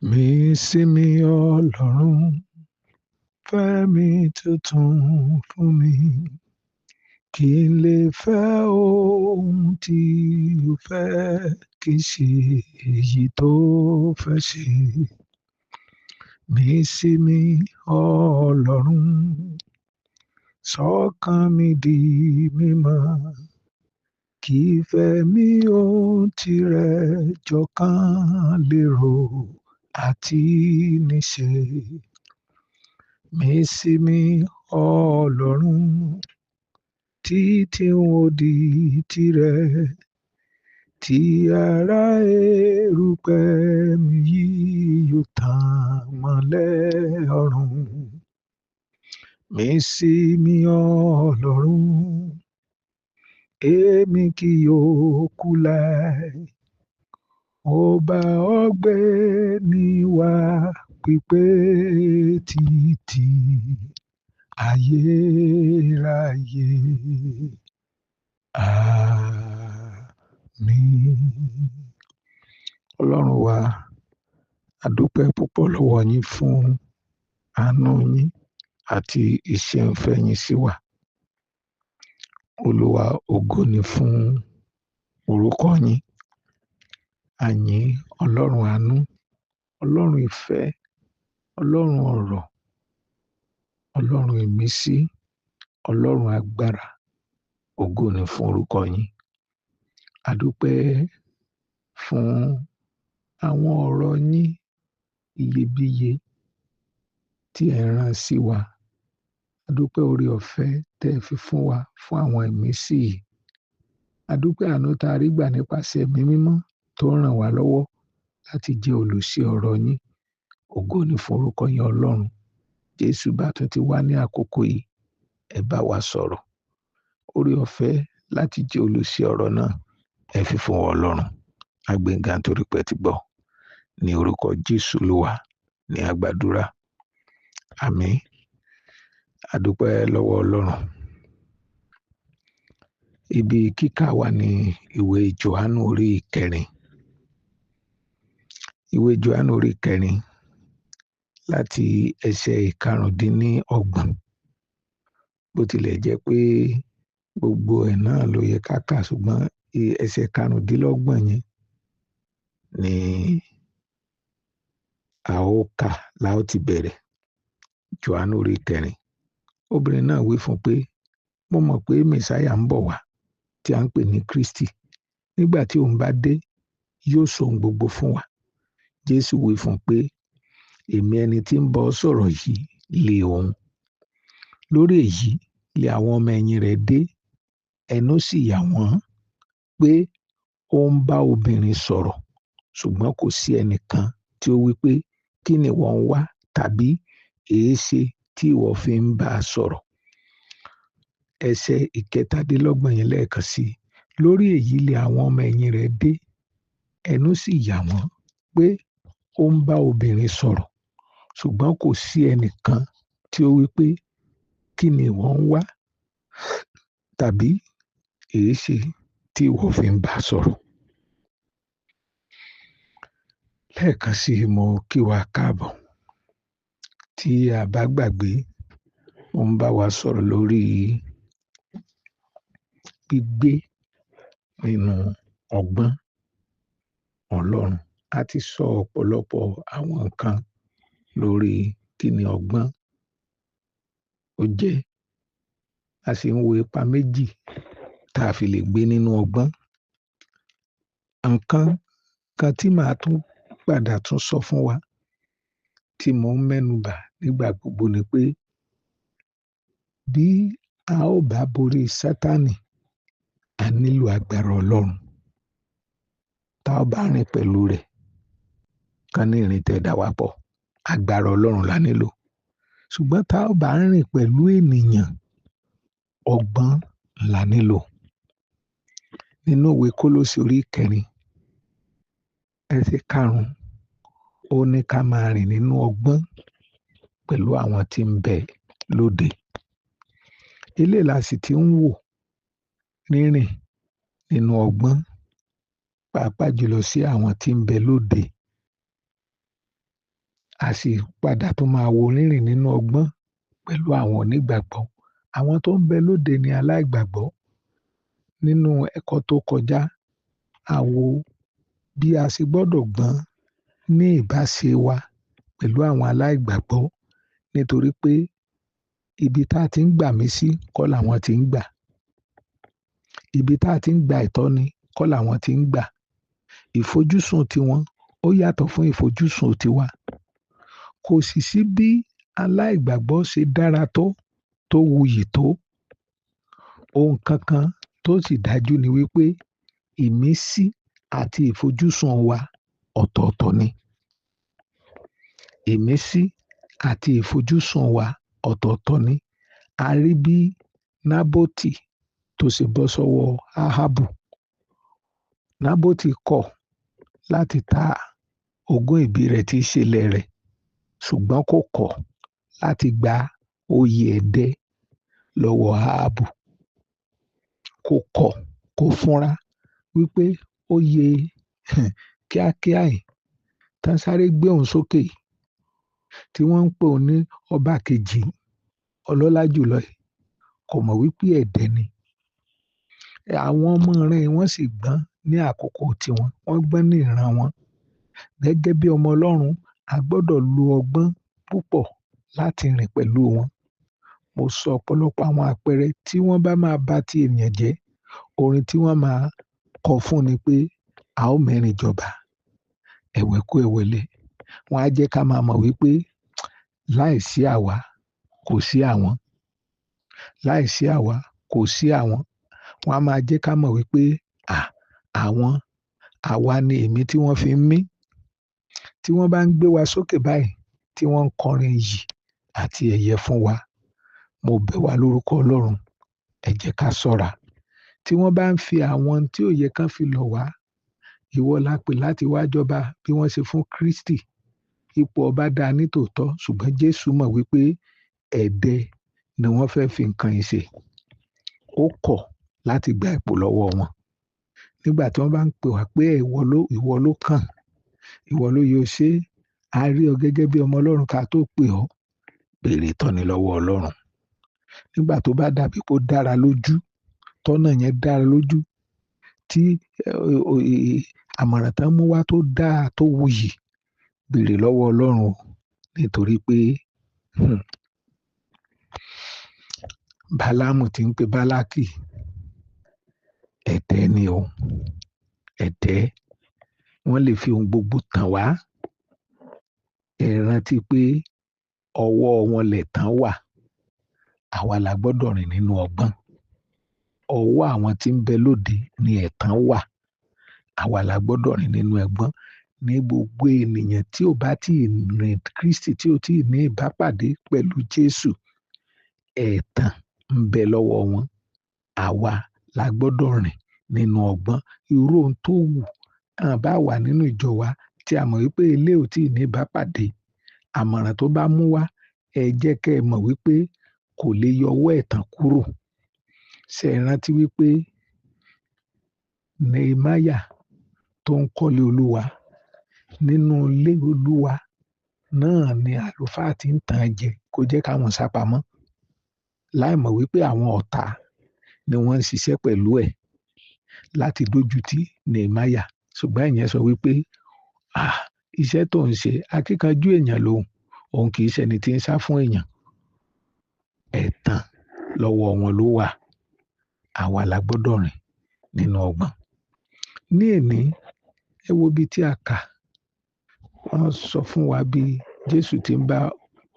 Mí sí mi Ọlọ́run, fẹ́ mi tuntun fún mi, kí n lè fẹ́ ohun tí o fẹ́, kí n ṣe èyí tó fẹ́ ṣe. Mí sí mi Ọlọ́run, sọ̀kan mi di mímọ́, kí ìfẹ́ mi ohun tirẹ̀ jọ̀kan lérò àti níṣe. Mí sí mi Ọlọ́run, títí n ó di tirẹ̀, tí ara erùpẹ̀ mi yìí yóò tàn mọ́lẹ̀ ọ̀run. Mí sí mi Ọlọ́run, èmi kì yóò kú láé. Ó bá ọgbẹ́ níwà pípé títí ayérayé. Àmín. Ọlọ́run wa, a dúpẹ́ púpọ̀ lọ́wọ́ yín fún àánú yín àti iṣẹ́ ìfẹ́ yín sí wa. Olúwa, ògo ni fún orúkọ yín. A yìn Ọlọ́run àánú, Ọlọ́run ìfẹ́, Ọlọ́run ọ̀rọ̀, Ọlọ́run ìmísí, Ọlọ́run agbára. Ògo ni fún orúkọ yín. A dúpẹ́ fún àwọn ọ̀rọ̀ yín iyebíye tí ẹ rán sí wa. A dúpẹ́ oore ọ̀fẹ́ tẹ́ ẹ fi fún wa fún àwọn ìmísí yìí. A dúpẹ́ àánú tá a rí gbà nípasẹ̀ Ẹ̀mí Mímọ́ tó ń ràn wá lọ́wọ́ láti jẹ́ olùṣe ọ̀rọ̀ yín. Ògo ni fún orúkọ yín Ọlọ́run. Jésù bá tún ti wá ní àkókò yìí, ẹ bá wa sọ̀rọ̀. Oore ọ̀fẹ́ láti jẹ́ olùṣe ọ̀rọ̀ náà, ẹ fi fún wa Ọlọ́run. A gbéga nítorí pé ẹ ti gbọ́. Ní orúkọ Jésù Olúwa ní a gbàdúrà. Àmín. A dúpẹ́ lọ́wọ́ Ọlọ́run. Ibi kíkà wa ní ìwé Jòhánù orí ìkẹrin. Ìwé Jòhánù orí ìkẹrin láti ẹsẹ̀ ìkarùndínlọ́gbọ̀n. Bó tilẹ̀ jẹ́ pé gbogbo ẹ̀ náà ló yẹ ká kà, ṣùgbọ́n ẹsẹ̀ karùndínlọ́gbọ̀n yẹn ni a ó kà la ó ti bẹ̀rẹ̀. Jòhánù orí ìkẹrin. Obìnrin náà wí fún un pé, mo mọ̀ pé Mèsáyà ń bọ̀ wá, tí a ń pè ní Kristi. Nígbà tí òun bá dé, yóò sọ ohun gbogbo fún wa. Jésù wí fún un pé, èmi ẹni tí ń bọ́ sọ̀rọ̀ yìí lé òun. Lórí èyí lé àwọn ọmọ ẹ̀yìn rẹ̀ dé, ẹnu sì yà wọ́n pé ó ń bá obìnrin sọ̀rọ̀, ṣùgbọ́n kò sí ẹnìkan tí ó wí pé, kí ni ìwọ ń wá tàbí èéṣe tí ìwọ fi ń bá a sọ̀rọ̀. Ẹsẹ̀ ìkẹtàdínlọ́gbọ̀n yẹn lẹ́ẹ̀kan sí i. Lórí èyí lé àwọn ọmọ ẹ̀yìn rẹ̀ dé, ẹnu sì yà wọ́n pé ó ń bá obìnrin sọ̀rọ̀, ṣùgbọ́n kò sí ẹnìkan tí ó wí pé, kí ni ìwọ ń wá tàbí èéṣe tí ìwọ fi ń bá a sọ̀rọ̀. Lẹ́ẹ̀kan sí i, mo kí wa káàbọ̀. Tí a bá gbàgbé, mo ń bá wa sọ̀rọ̀ lórí gbígbé nínú ọgbọ́n Ọlọ́run. A ti sọ ọ̀pọ̀lọpọ̀ àwọn nǹkan lórí kí ni ọgbọ́n ó jẹ́. A sì ń wo ipa méjì tá a fi lè gbé nínú ọgbọ́n. Nǹkan kan tí màá tún padà tún sọ fún wa tí mò ń mẹ́nubà nígbà gbogbo ni pé bí a ó bá borí Sátánì, a nílò agbára Ọlọ́run. Tá a bá rìn pẹ̀lú rẹ̀, ká ní ìrìn tẹ̀ dá wa pọ̀, agbára Ọlọ́run la nílò. Ṣùgbọ́n tá a bá rìn pẹ̀lú ènìyàn, ọgbọ́n la nílò. Nínú ìwé Kólósè orí ìkẹrin, ẹsẹ̀ karùn-ún, ó ní ká máa rìn nínú ọgbọ́n pẹ̀lú àwọn tí ń bẹ lóde. Eléyìí la sì ti ń wò rírìn nínú ọgbọ́n, pàápàá jùlọ sí àwọn tí ń bẹ lóde. A sì padà tó máa wo rírìn nínú ọgbọ́n pẹ̀lú àwọn onígbàgbọ́. Àwọn tó ń bẹ lóde ni aláìgbàgbọ́. Nínú ẹ̀kọ́ tó kọjá, a wo bí a ṣe gbọ́dọ̀ gbọ́n ní ìbáṣe wa pẹ̀lú àwọn aláìgbàgbọ́, nítorí pé ibi tá a ti ń gbà mí sí kọ́ làwọn ti ń gbà. Ibi tá a ti ń gba ìtọ́ni kọ́ làwọn ti ń gbà. Ìfojúsùn tiwọn ó yàtọ̀ fún ìfojúsùn tiwa. Kò sì sí bí aláìgbàgbọ́ ṣe dára tó wuyì tó. Ohun kankan tó sì dájú ni wípé ìmísí àti ìfojúsùn wa ọ̀tọ̀ọ̀tọ̀ ni. Ìmísí àti ìfojúsùn wa ọ̀tọ̀ọ̀tọ̀ ni. A rí bí Nábótì tó ṣe bọ́ sọ́wọ́ Áhábù. Nábótì kọ̀ láti ta ogún ìbí rẹ̀ tí í ṣe ilẹ̀ rẹ̀, ṣùgbọ́n kò kọ̀ láti gba oyè ẹ̀dẹ lọ́wọ́ Áhábù. Kò kọ̀, kò fúnra wípé oyè kíákíá yìí tán sáré gbé òun sókè tí wọ́n ń pè òun ní ọba kejì ọlọ́lá jùlọ yìí, kò mọ̀ wípé ẹ̀dẹ ni. Àwọn ọmọ rẹ̀ wọ́n sì gbọ́n ní àkókò tiwọn, wọ́n gbọ́n ní ìran wọn. Gẹ́gẹ́ bí ọmọ Ọlọ́run, a gbọ́dọ̀ lo ọgbọ́n púpọ̀ láti rìn pẹ̀lú wọn. Mo sọ ọ̀pọ̀lọpọ̀ àwọn àpẹẹrẹ tí wọ́n bá máa ba ti ènìyàn jẹ́. Orin tí wọ́n máa kọ fún ni pé a ó mẹ́rin jọba, ẹ̀wẹ̀ kú ẹ̀wẹ̀lẹ̀. Wọ́n á jẹ́ ká máa mọ̀ wípé láìsí àwa kò sí àwọn. Láìsí àwa kò sí àwọn. Wọ́n á máa jẹ́ ká mọ̀ wípé àwọn àwa ni èmi tí wọ́n fi ń mí. Tí wọ́n bá ń gbé wa sókè báyìí, tí wọ́n ń kọrin iyì àti ẹ̀yẹ fún wa, mo bẹ̀ wá lórúkọ Ọlọ́run, ẹ jẹ́ ká ṣọ́ra. Tí wọ́n bá ń fi àwọn tí ò yẹ kán fi lọ̀ wá, ìwọ la pè láti wá jọba bí wọ́n ṣe fún Kristi. Ipò ọba dáa ní tòótọ́, ṣùgbọ́n Jésù mọ̀ wípé ẹ̀dẹ ni wọ́n fẹ́ fi nǹkan yìí ṣe. Ó kọ̀ láti gba ipò lọ́wọ́ wọn. Nígbà tí wọ́n bá ń pè wá pé ìwọ ló kàn, ìwọ ló yẹ ó ṣe, a rí ọ gẹ́gẹ́ bí ọmọ Ọlọ́run ká tó pè ọ́, béèrè ìtọ́ni lọ́wọ́ Ọlọ́run. Nígbà tó bá dàbí pé ó dára lójú, tọ́nà yẹn dára lójú, tí àmọ̀ràn tán mú wá tó dáa tó wuyì, béèrè lọ́wọ́ Ọlọ́run o, nítorí pé Báláámù tí ń pe Bálákì, ẹ̀tẹ́ ni o, ẹ̀tẹ́. Wọ́n lè fi ohun gbogbo tàn wá. Ẹ rántí pé ọwọ́ wọn lẹ̀tàn wà. Àwa la gbọ́dọ̀ rìn nínú ọgbọ́n. Ọwọ́ àwọn tí ń bẹ lóde ni ẹ̀tàn wà. Àwa la gbọ́dọ̀ rìn nínú ẹ̀gbọ́n. Ní gbogbo ènìyàn tí ò bá tí ì rìn Kristi, tí ò tí ì ní ìbápàdé pẹ̀lú Jésù, ẹ̀tàn ń bẹ lọ́wọ́ wọn. Àwa la gbọ́dọ̀ rìn nínú ọgbọ́n. Irú ohun tó wù kàn bá wà nínú ìjọ wa tí a mọ̀ wípé ilé ò tí ì ní ìbápàdé, àmọ̀ràn tó bá mú wá, ẹ jẹ́ kẹ́ ẹ mọ̀ wípé kò lè yọ ọwọ́ ẹ̀tàn kúrò. Ṣé ẹ rántí wípé Nehemiah tó ń kọ́lé Olúwa, nínú ilé Olúwa náà ni àlùfáà ti ń tàn jẹ kó jẹ́ káwọn sá pamọ́, láì mọ̀ wípé àwọn ọ̀tá ni wọ́n ń ṣiṣẹ́ pẹ̀lú ẹ̀ láti dójú ti Nehemiah. Ṣùgbọ́n ìyẹn sọ wípé iṣẹ́ tó ń ṣe, akíkanjú èèyàn lòun, òun kì í ṣe ẹni tí ń sá fún èèyàn. Ẹ̀tàn lọ́wọ́ wọn ló wà. Àwa la gbọ́dọ̀ rìn nínú ọgbọ́n. Ní èní, ẹ wo ibi tí a kà. Wọ́n sọ fún wa bí Jésù ti ń bá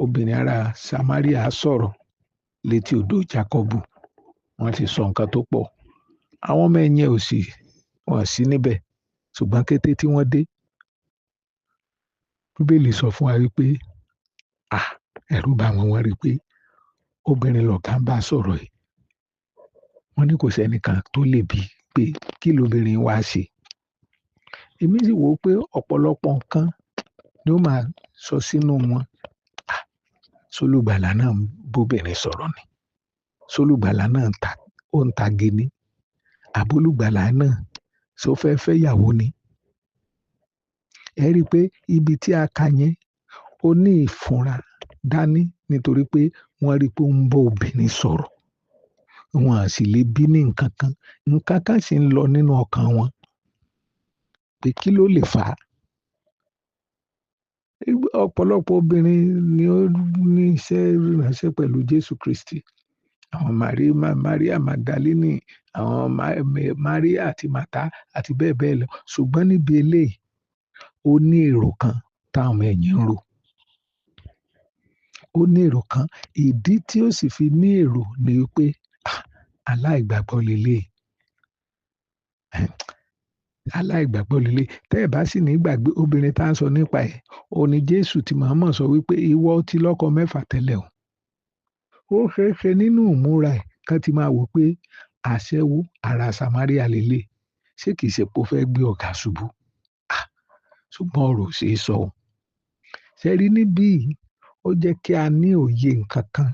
obìnrin ará Samaria sọ̀rọ̀ létí odò Jákọ́bù. Wọ́n ti sọ nǹkan tó pọ̀. Àwọn ọmọ ẹ̀yìn ò sí, wọ́n sí níbẹ̀. Ṣùgbọ́n kété tí wọ́n dé, Bíbélì sọ fún wa wípé ẹ̀rù bà wọ́n, wọ́n rí i pé obìnrin lọ̀gá ń bá sọ̀rọ̀ yìí. Wọ́n ní kò sẹ́nìkan tó lè bi pé kí lóbìnrin wá ṣe. Èmi sì wò ó pé ọ̀pọ̀lọpọ̀ nǹkan ni ó máa sọ sínú wọn. Sólùgbàlà náà ń bóbìnrin sọ̀rọ̀ ni. Sólùgbàlà náà ó ń tage ni. Àbólùgbàlà náà ṣó fẹ́ fẹ́ ìyàwó ni. Ẹ rí i pé ibi tí a kà yẹn, Ó ní ìfúnra dání nítorí pé wọ́n rí i pé ó ń bá obìnrin sọ̀rọ̀. Wọn à sì lè bí ní nǹkan kan. Nǹkan kan sì ń lọ nínú ọkàn wọn pé kí ló lè fà á. Ọ̀pọ̀lọpọ̀ obìnrin ni ó ní iṣẹ́ ìránṣẹ́ pẹ̀lú Jésù Kristi. Àwọn Maria Magdalene, àwọn Maria àti Màtá àti bẹ́ẹ̀ bẹ́ẹ̀ lọ. Ṣùgbọ́n níbi eléyìí, ó ní èrò kan táwọn ọmọ ẹ̀yìn ń rò. Ó ní èrò kan. Ìdí tí ó sì fi ní èrò ni wípé aláìgbàgbọ́ leléyìí. Aláìgbàgbọ́ leléyìí. Tẹ́ ẹ̀ bá sì ní gbàgbé obìnrin tá à ń sọ nípa ẹ̀, òun ni Jésù tí mọ̀ọ́mọ̀ sọ wípé ìwọ ti lọ́kọ mẹ́fà tẹ́lẹ̀ o. Ó ṣeé ṣe nínú ìmúra ẹ̀ kán ti máa wò pé aṣẹ́wó ará Samaria leléyìí. Ṣé kìí ṣe pé ó fẹ́ gbé ọ̀gá ṣubú? Ṣùgbọ́n ọ̀rọ̀ ò ṣeé sọ o. Ṣé rí níbí yìí, ó jẹ́ kí a ní òye nǹkan kan,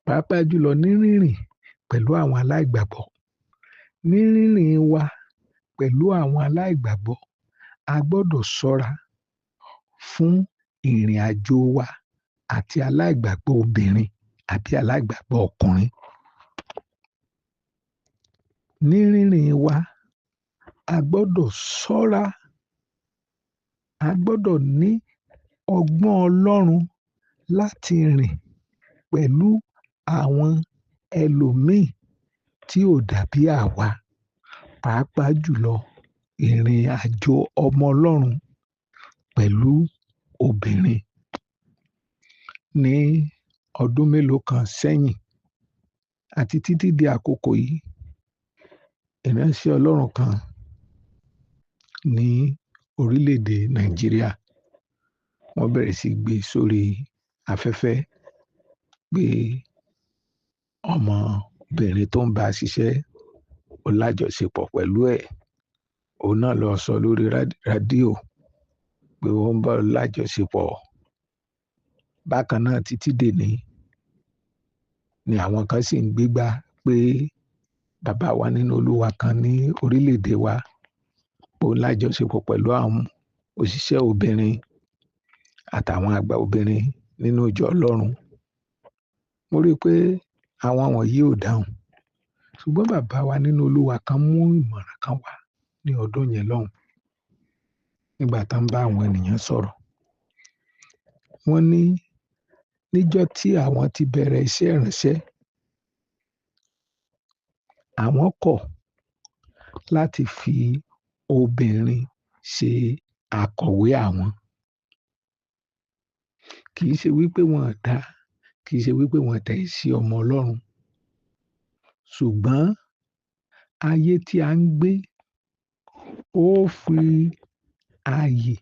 pàápàá jùlọ ní rírìn pẹ̀lú àwọn aláìgbàgbọ́. Ní rírìn wa pẹ̀lú àwọn aláìgbàgbọ́, a gbọ́dọ̀ ṣọ́ra fún ìrìn àjò wa àti aláìgbàgbọ́ obìnrin àbí aláìgbàgbọ́ ọkùnrin. Ní rírìn wa, a gbọ́dọ̀ ṣọ́ra, a gbọ́dọ̀ ní ọgbọ́n Ọlọ́run láti rìn pẹ̀lú àwọn ẹlòmíì tí ò dàbí àwa, pàápàá jùlọ ìrìn àjò ọmọ Ọlọ́run pẹ̀lú obìnrin. Ní ọdún mélòó kan sẹ́yìn àti títí di àkókò yìí, ìránṣẹ́ Ọlọ́run kan ní orílẹ̀-èdè Nàìjíríà, wọ́n bẹ̀rẹ̀ sí gbé sórí afẹ́fẹ́ pé ọmọbìnrin tó ń bá a ṣiṣẹ́ ó lájọṣepọ̀ pẹ̀lú ẹ̀. Òun náà lọ sọ lórí rédíò pé ó ń bá a lájọṣepọ̀. Bákan náà títí dèní ni àwọn kan sì ń gbégbá pé bàbá wa nínú Olúwa kan ní orílẹ̀-èdè wa ó lájọṣepọ̀ pẹ̀lú àwọn òṣìṣẹ́ obìnrin àtàwọn àgbà obìnrin nínú ìjọ Ọlọ́run. Mo rí i pé àwọn wọ̀nyí ò dáhùn. Ṣùgbọ́n bàbá wa nínú Olúwa kan mú ìmọ̀ràn kan wá ní ọdún yẹn lọ́hùn nígbà tá ń bá àwọn ènìyàn sọ̀rọ̀. Wọ́n ní níjọ́ tí àwọn ti bẹ̀rẹ̀ iṣẹ́ ìránṣẹ́, àwọn kọ̀ láti fi obìnrin ṣe akọ̀wé àwọn. Kì í ṣe wípé wọn ò dá, kì í ṣe wípé wọn tẹ̀ sí ọmọ Ọlọ́run. Ṣùgbọ́n ayé tí a ń gbé ó fi ààyè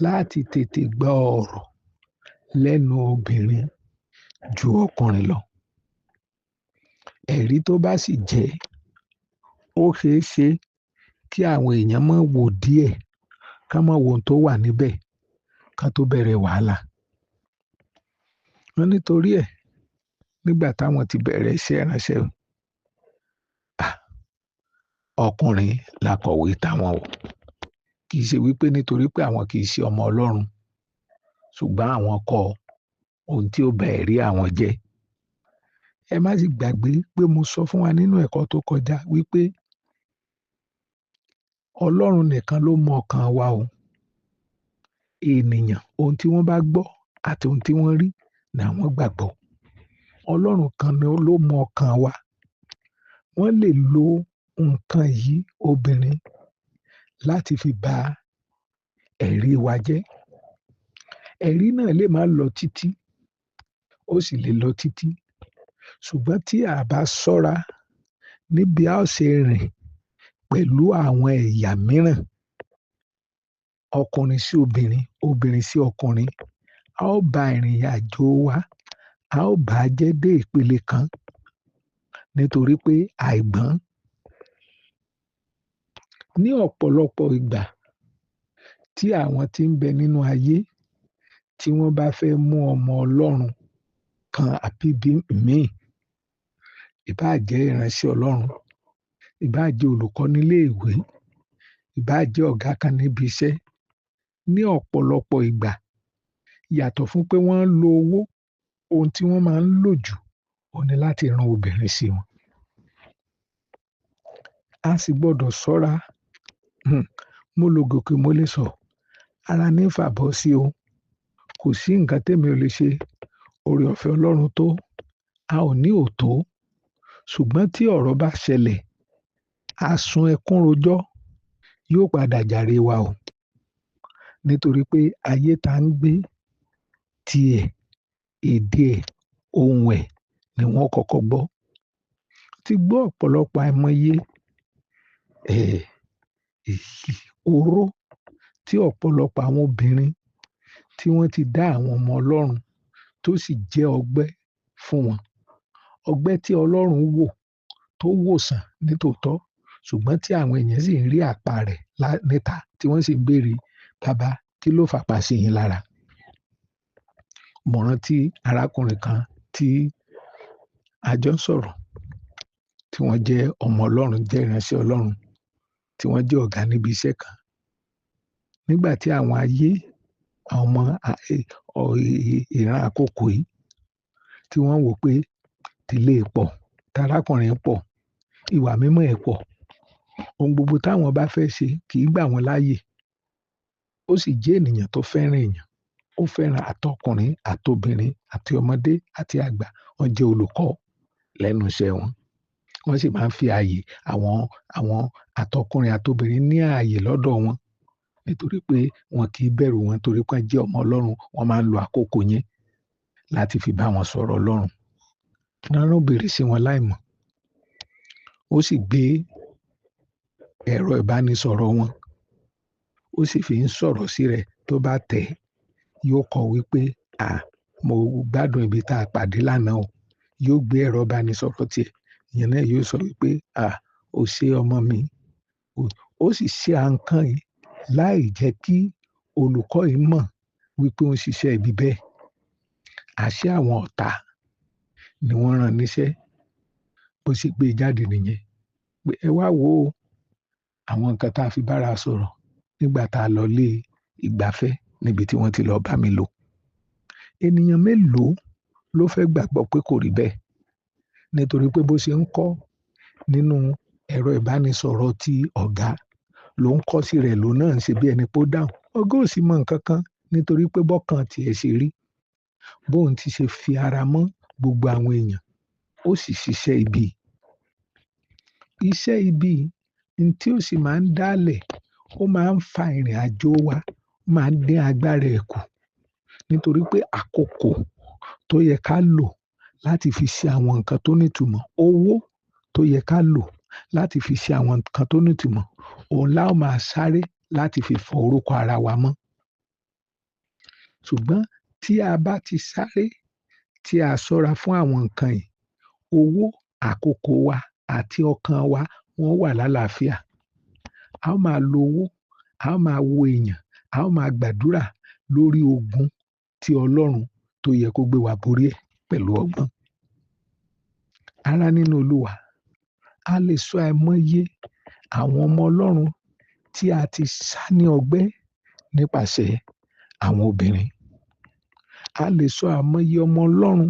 láti tètè gbọ́ ọ̀rọ̀ lẹ́nu obìnrin ju ọkùnrin lọ. Ẹ̀rí tó bá sì jẹ́, ó ṣeé ṣe kí àwọn èèyàn máa wò díẹ̀, ká máa wo ohun tó wà níbẹ̀ ká tó bẹ̀rẹ̀ wàhálà. Wọ́n nítorí ẹ̀ nígbà táwọn ti bẹ̀rẹ̀ iṣẹ́ ìránṣẹ́, ọkùnrin lakọ̀wé táwọn o. Kì í ṣe wípé nítorí pé àwọn kì í ṣe ọmọ Ọlọ́run, ṣùgbọ́n àwọn kọ ohun tí ó ba ẹ̀rí àwọn jẹ́. Ẹ má sì gbàgbé pé mo sọ fún wa nínú ẹ̀kọ́ tó kọjá wípé Ọlọ́run nìkan ló mọ ọkàn wa o. Ènìyàn, ohun tí wọ́n bá gbọ́ àti ohun tí wọ́n rí ni àwọn gbàgbọ́. Ọlọ́run kan ló mọ ọkàn wa. Wọ́n lè lo nǹkan yìí obìnrin láti fi ba ẹ̀rí wa jẹ́. Ẹ̀rí náà lè má lọ títí, ó sì lè lọ títí. Ṣùgbọ́n tí a bá ṣọ́ra níbi a ó ṣe rìn pẹ̀lú àwọn ẹ̀yà mìíràn, ọkùnrin sí obìnrin, obìnrin sí ọkùnrin, a ó ba ìrìn àjò wa, a ó bá jẹ́ dé ìpele kan nítorí pé àìgbọ́n. Ní ọ̀pọ̀lọpọ̀ ìgbà tí àwọn tí ń bẹ nínú ayé tí wọ́n bá fẹ́ mú ọmọ Ọlọ́run kan àbí míì, ìbáà jẹ́ ìránṣẹ́ Ọlọ́run, ìbáà jẹ́ olùkọ́ nílé ìwé, ìbáà jẹ́ ọ̀gá kan níbi iṣẹ́, ní ọ̀pọ̀lọpọ̀ ìgbà Yàtọ̀ fún pé wọ́n ń lo owó, ohun tí wọ́n máa ń lò jù òun ni láti rán obìnrin sí wọn. A sì gbọ́dọ̀ ṣọ́ra. Mo lò gòkè mo lè sọ, ara ní fàbọ̀ sí o. Kò sí nǹkan tèmi ò lè ṣe. Oore ọ̀fẹ́ Ọlọ́run tó, a ò ní òtó. Ṣùgbọ́n tí ọ̀rọ̀ bá ṣẹlẹ̀, àsun ẹkún rojọ́ yóò padà jàre wa o. Nítorí pé ayé tá ń gbé tiẹ̀, èdè ẹ̀, ohùn ẹ̀ ni wọ́n kọ́kọ́ gbọ́. Ti gbọ́ ọ̀pọ̀lọpọ̀ àìmọye, ẹ́, oró tí ọ̀pọ̀lọpọ̀ àwọn obìnrin tí wọ́n ti dá àwọn ọmọ Ọlọ́run tó sì jẹ́ ọgbẹ́ fún wọn. Ọgbẹ́ tí Ọlọ́run wò tó wòsàn nítòótọ́, ṣùgbọ́n tí àwọn èèyàn sì ń rí àpá rẹ̀ níta tí wọ́n sì ń béèrè, "Baba, kí ló fàpá sí yín lára?" Mo rántí arákùnrin kan tí a jọ ń sọ̀rọ̀, tí wọ́n jẹ́ ọmọ Ọlọ́run, jẹ́ ìránṣẹ́ Ọlọ́run, tí wọ́n jẹ́ ọ̀gá níbi iṣẹ́ kan. Nígbà tí àwọn ayé, àwọn ọmọ, ìran àkókò yìí tí wọ́n wò pé tìlé pọ̀, tarákùnrin pọ̀, ìwà mímọ́ ẹ̀ pọ̀, ohun gbogbo táwọn bá fẹ́ ṣe kì í gbà wọ́n láàyè. Ó sì jẹ́ ènìyàn tó fẹ́ràn èèyàn. Ó fẹ́ràn àtọkùnrin, àtobìnrin, àti ọmọdé, àti àgbà. Wọ́n jẹ́ olùkọ́ lẹ́nu iṣẹ́ wọn. Wọ́n sì máa ń fi ààyè àwọn àtọkùnrin, àtobìnrin ní ààyè lọ́dọ̀ wọn. Nítorí pé wọn kì í bẹ̀rù wọn torí pé wọ́n jẹ́ ọmọ Ọlọ́run. Wọ́n máa ń lo àkókò yẹn láti fi bá wọn sọ̀rọ̀ Ọlọ́run. Rán obìnrin sí wọn láìmọ̀. Ó sì gbé ẹ̀rọ ìbánisọ̀rọ̀ wọn. Ó sì fi ń sọ̀rọ̀ sí rẹ̀. Tó bá tẹ̀, yóò kọ wípé, "À, mo gbádùn ibi tá a pàdé lánàá o." Yóò gbé ẹ̀rọ ìbánisọ̀rọ̀ tiẹ̀. Ìyẹn náà yóò sọ wípé, "À, o ṣé ọmọ mi." Ó sì ṣe àǹkan yìí láì jẹ́ kí olùkọ́ yìí mọ̀ wípé ó ń ṣiṣẹ́ ibi bẹ́ẹ̀. Àṣé àwọn ọ̀tá ni wọ́n rán níṣẹ́. Bó ṣe gbé jáde nìyẹn. Pé ẹ wá wò ó, àwọn nǹkan tá a fi bá ara sọ̀rọ̀ nígbà tá a lọ ilé ìgbafẹ́ níbi tí wọ́n ti lọ bá mi lò. Ènìyàn mélòó ló fẹ́ gbàgbọ́ pé kò rí bẹ́ẹ̀? Nítorí pé bó ṣe ń kọ́ nínú ẹ̀rọ ìbánisọ̀rọ̀ tí ọ̀gá ló ń kọ́ sí rẹ̀ ló náà ń ṣe bí ẹni pé ó dáhùn. Ọ̀gá ò sì mọ nǹkan kan nítorí pé bọ́kàn tí ẹ ṣe rí. Bóun ti ṣe fi ara mọ́ gbogbo àwọn èèyàn, ó sì ṣiṣẹ́ ibi. Iṣẹ́ ibi n tí ó sì máa ń dálẹ̀, ó máa ń fa ìrìnàjò wa, ó máa ń dín agbára ẹ̀ kù. Nítorí pé àkókò tó yẹ ká lò láti fi ṣe àwọn nǹkan tó ní ìtumọ̀, owó tó yẹ ká lò láti fi ṣe àwọn nǹkan tó ní ìtumọ̀, òun la ó máa sáré láti fi fọ orúkọ ara wa mọ́. Ṣùgbọ́n tí a bá ti sáré, tí a ṣọ́ra fún àwọn nǹkan yìí, owó, àkókò wa àti ọkàn wa wọ́n wà lálàáfíà. A ó máa lo owó, a ó máa wo èèyàn, a ó máa gbàdúrà lórí ogun tí Ọlọ́run tó yẹ kó gbé wa borí ẹ̀ pẹ̀lú ọgbọ́n. Ará nínú Olúwa, a lè sọ àìmọye àwọn ọmọ Ọlọ́run tí a ti sá ní ọgbẹ́ nípasẹ̀ àwọn obìnrin. A lè sọ àìmọye ọmọ Ọlọ́run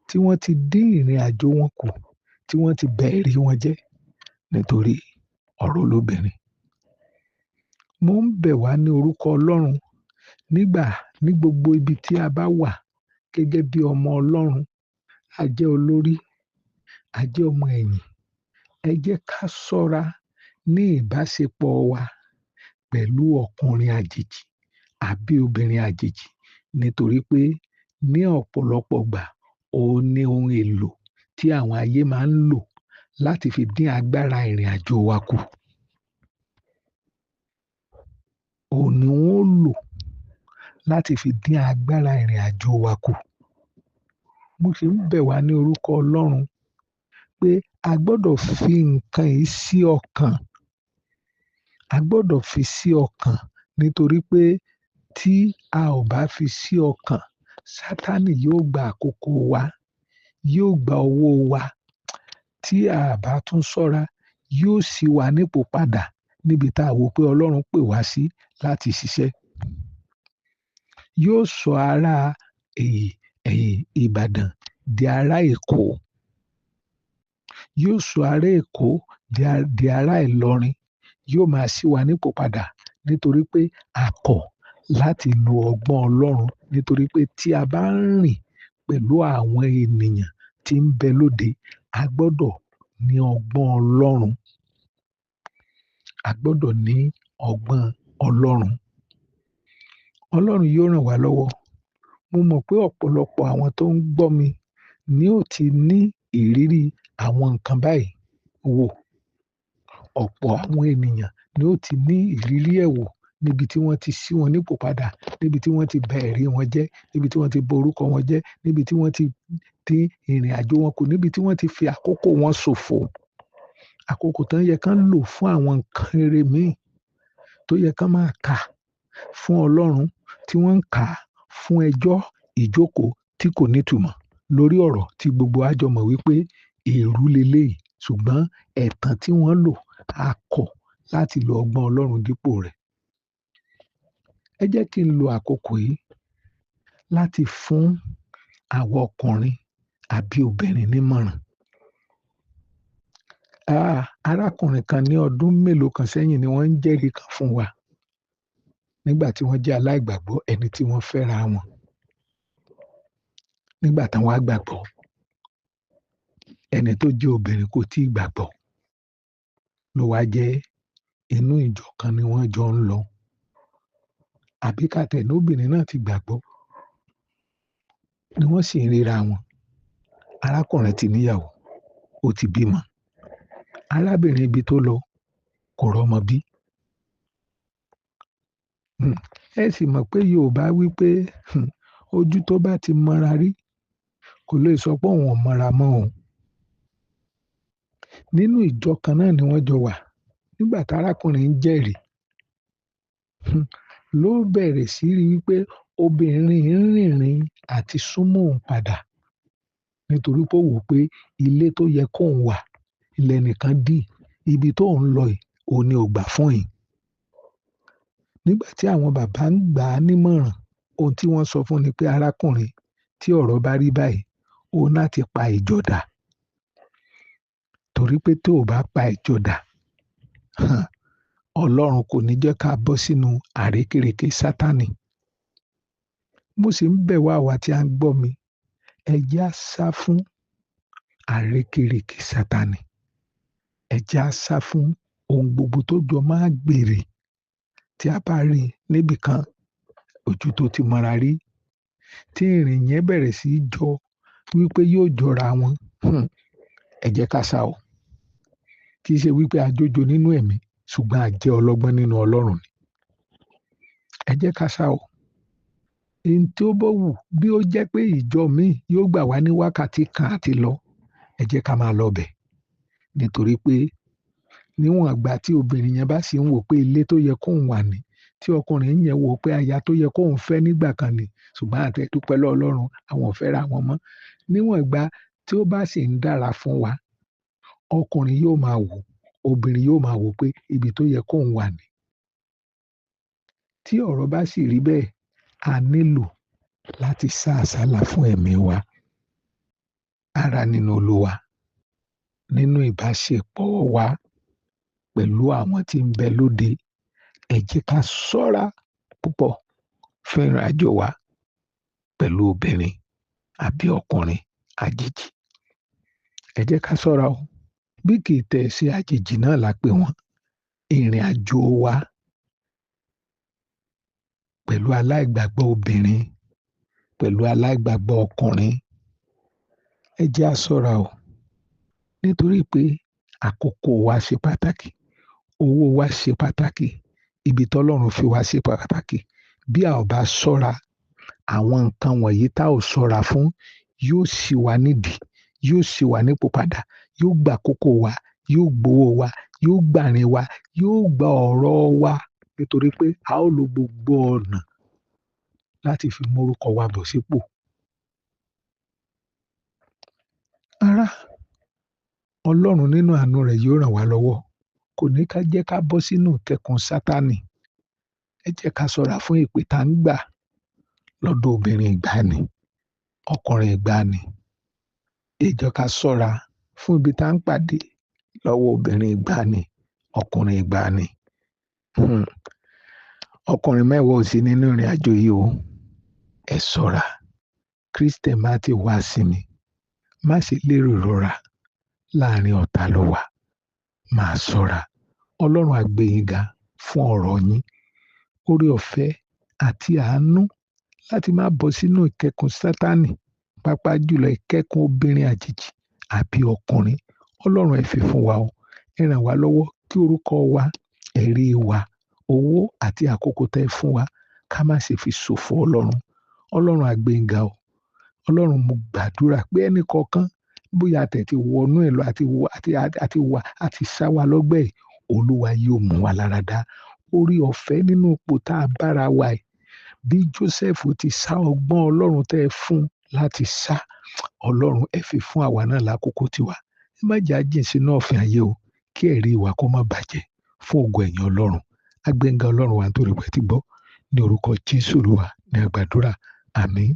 tí wọ́n ti dín ìrìnàjò wọn kù, tí wọ́n ti bẹ ẹ̀rí wọn jẹ́ nítorí ọ̀rọ̀ olóbìnrin. Mo ń bẹ̀ wá ní orúkọ Ọlọ́run nígbà ní gbogbo ibi tí a bá wà gẹ́gẹ́ bí ọmọ Ọlọ́run, a jẹ́ olórí, a jẹ́ ọmọ ẹ̀yìn. Ẹ jẹ́ ká ṣọ́ra ní ìbáṣepọ̀ wa pẹ̀lú ọkùnrin àjèjì àbí obìnrin àjèjì nítorí pé ní ọ̀pọ̀lọpọ̀ ìgbà òun ni ohun èlò tí àwọn ayé máa ń lò láti fi dín agbára ìrìnàjò wa kù. Òun ni wọ́n ó lò láti fi dín agbára ìrìnàjò wa kù. Mo sì ń bẹ̀ wá ní orúkọ Ọlọ́run pé a gbọdọ̀ fi nǹkan yìí sí ọkàn. A gbọdọ̀ fi sí ọkàn nítorí pé tí a ò bá fi sí ọkàn, Sátánì yóò gba àkókò wa, yóò gba owó wa. Tí a bá tún ṣọ́ra, yóò sì wà nípò padà níbi tá a wò pé Ọlọ́run pè wá sí láti ṣiṣẹ́. Yóò sọ ará Ìbàdàn di ará Èkó. Yóò sọ ará Èkó di ará Ìlọrin. Yóò máa ṣí wa nípò padà nítorí pé a kọ̀ láti lo ọgbọ́n Ọlọ́run, nítorí pé tí a bá ń rìn pẹ̀lú àwọn ènìyàn tí ń bẹ lóde, a gbọ́dọ̀ ní ọgbọ́n Ọlọ́run. A gbọ́dọ̀ ní ọgbọ́n Ọlọ́run. Ọlọ́run yóò ràn wá lọ́wọ́. Mo mọ̀ pé ọ̀pọ̀lọpọ̀ àwọn tó ń gbọ́ mi ni ó ti ní ìrírí àwọn nǹkan báyìí wò. Ọ̀pọ̀ àwọn ènìyàn ni ó ti ní ìrírí ẹ̀ wò níbi tí wọ́n ti ṣí wọn nípò padà, níbi tí wọ́n ti ba ẹ̀rí wọn jẹ́, níbi tí wọ́n ti ba orúkọ wọn jẹ́, níbi tí wọ́n ti dín ìrìn àjò wọn kù, níbi tí wọ́n ti fi àkókò wọn ṣòfò. Àkókò tán yẹ kán lò fún àwọn nǹkan rere míì tó yẹ kán máa kà fún Ọlọ́run, tí wọ́n ń kà fún ẹjọ́ ìjókòó tí kò nítumọ̀ lórí ọ̀rọ̀ tí gbogbo wa jọ mọ̀ wípé èrú leléyìí, ṣùgbọ́n ẹ̀tàn tí wọ́n lò, a kọ̀ láti lo ọgbọ́n Ọlọ́run dípò rẹ̀. Ẹ jẹ́ kí n lo àkókò yìí láti fún àwọn ọkùnrin àbí obìnrin nímọ̀ràn. Arákùnrin kan ní ọdún mélòó kan sẹ́yìn ni wọ́n ń jẹ́rìí kan fún wa nígbà tí wọ́n jẹ́ aláìgbàgbọ́ ẹni tí wọ́n fẹ́ra wọn. Nígbà táwọn á gbàgbọ́, ẹni tó jẹ́ obìnrin kò tíì gbàgbọ́ ló wá jẹ́ inú ìjọ kan ni wọ́n jọ ń lọ. Àbí ká tẹ̀ ní obìnrin náà ti gbàgbọ́ ni wọ́n sì ń ríra wọn. Arákùnrin ti níyàwó, ó ti bímọ. Arábìnrin ibi tó lọ kò rọ́mọ bí. Ẹ sì mọ̀ pé Yorùbá wí pé ojú tó bá ti mọ́ra rí kò lè sọ pé òun ò mọ́ra mọ́ òun. Nínú ìjọ kan náà ni wọ́n jọ wà. Nígbà tí arákùnrin ń jẹ́rìí, ló bẹ̀rẹ̀ sí rí wípé obìnrin ń rìnrìn àti súnmọ́ òun padà nítorí pé ó wò pé ilé tó yẹ kóun wà, ilẹ̀ nìkan dì, ibi tó ń lọ yìí, òun ni ò gbà fún yìí. Nígbà tí àwọn bàbá ń gbà á nímọ̀ràn, ohun tí wọ́n sọ fún ni pé arákùnrin, tí ọ̀rọ̀ bá rí báyìí, ó láti pa ìjọ dà. Torí pé tó o bá pa ìjọ dà, Ọlọ́run kò ní jẹ́ ká bọ́ sínú àrékérekè Sátánì. Mo sì ń bẹ̀ wá àwa tí a ń gbọ́ mi, ẹ jẹ́ á sá fún àrékérekè Sátánì. Ẹ jẹ́ á sá fún ohun gbogbo tó jọ máa gbèrè tí a bá rí níbi kan, ojú tó ti mọ́ra rí, tí ìrìn yẹn bẹ̀rẹ̀ sí í jọ wípé yóò jọra wọn. Ẹ jẹ́ ká sá o. Kì í ṣe wípé a jójo nínú ẹ̀mí, ṣùgbọ́n a jẹ́ ọlọ́gbọ́n nínú Ọlọ́run ni. Ẹ jẹ́ ká sá o. Ohun tí ó bá wù bí ó jẹ́ pé ìjọ mi yóò gbà wá ní wákàtí kan àti lọ, ẹ jẹ́ ká máa lọ bẹ̀. Nítorí pé níwọ̀n ìgbà tí obìnrin yẹn bá sì ń wò pé ilé tó yẹ kóun wà ní, tí ọkùnrin yẹn wò pé aya tó yẹ kóun fẹ́ nígbà kan ni, ṣùgbọ́n àti dúpẹ́ lọ́wọ́ Ọlọ́run, àwọn ò fẹ́ra wọn mọ́. Níwọ̀n ìgbà tí ó bá sì ń dára fún wa, ọkùnrin yóò máa wò, obìnrin yóò máa wò pé ibi tó yẹ kóun wà ní. Tí ọ̀rọ̀ bá sì rí bẹ́ẹ̀, a nílò láti sá àsálà fún ẹ̀mí wa. Ará nínú Olúwa, nínú ìbáṣepọ̀ wa pẹ̀lú àwọn tí ń bẹ lóde, ẹ jẹ́ ká ṣọ́ra púpọ̀ fún ìrìnàjò wa pẹ̀lú obìnrin àbí ọkùnrin àjèjì. Ẹ jẹ́ ká ṣọ́ra o. Bí kì í tẹ̀ sí àjèjì náà la pè wọ́n. Ìrìnàjò wa pẹ̀lú aláìgbàgbọ́ obìnrin, pẹ̀lú aláìgbàgbọ́ ọkùnrin, ẹ jẹ́ á ṣọ́ra o. Nítorí pé àkókò wa ṣe pàtàkì, owó wa ṣe pàtàkì, ibi tí Ọlọ́run fi wá ṣe pàtàkì. Bí a ò bá ṣọ́ra, àwọn nǹkan wọ̀nyí tá ò ṣọ́ra fún yóò ṣì wá nídìí, yóò ṣì wá nípò padà, yóò gba àkókò wa, yóò gbowó wa, yóò gbàrin wa, yóò gba ọ̀rọ̀ wa. Nítorí pé a ó lo gbogbo ọ̀nà láti fi mú orúkọ wa bọ̀ sípò. Ará, Ọlọ́run nínú àánú rẹ̀ yóò ràn wá lọ́wọ́. Kò ní ká jẹ́ ká bọ́ sínú ìtẹ̀kùn Sátánì. Ẹ jẹ́ ká ṣọ́ra fún èpè tá ń gbà lọ́dọ̀ obìnrin ìgbàanì, ọkùnrin ìgbàanì. Ẹ jẹ́ ká ṣọ́ra fún ibi tá à ń pàdé lọ́wọ́ obìnrin ìgbàanì, ọkùnrin ìgbàanì. Ọkùnrin mẹ́wàá ò sí nínú ìrìn àjò yìí o. Ẹ ṣọ́ra. Christian má ti wá sí mi. Má ṣe lérò ìrora, láàrin ọ̀tá ló wà. Máa ṣọ́ra. Ọlọ́run á gbé yín ga fún ọ̀rọ̀ yín. Oore ọ̀fẹ́ àti àánú láti má bọ́ sínú ìkẹ́kùn Sátánì, pàápàá jùlọ ìkẹ́kùn obìnrin àjèjì àbí ọkùnrin. Ọlọ́run ẹ fi fún wa o. Ẹ ràn wá lọ́wọ́ kí orúkọ wa, ẹ̀rí wa, owó àti àkókò tẹ́ ẹ fún wa ká má ṣe fi ṣòfò Ọlọ́run. Ọlọ́run á gbé yín ga o. Ọlọ́run, mo gbàdúrà pé ẹnì kọ̀ọ̀kan bóyá tẹ̀ ti wọnú ẹ̀ lọ àti wọ àti àti wà àti sá wa lọ́gbẹ́ yìí, Olúwa yóò mú wa lára dá. Oore ọ̀fẹ́ nínú ipò tá a bára wa yìí, bí Joseph ti sá ọgbọ́n Ọlọ́run tẹ́ ẹ fún láti sá, Ọlọ́run ẹ fi fún àwa náà lákòókò tiwa. Ẹ má jẹ́ á jìn sínú ọ̀fìn ayé o, kí ẹ̀rí wa kó má bàjẹ́ fún ògo ẹ̀yìn Ọlọ́run. A gbé yín ga Ọlọ́run wa nítorí pé ẹ ti gbọ́. Ní orúkọ Jésù Olúwa ní a gbàdúrà. Àmín.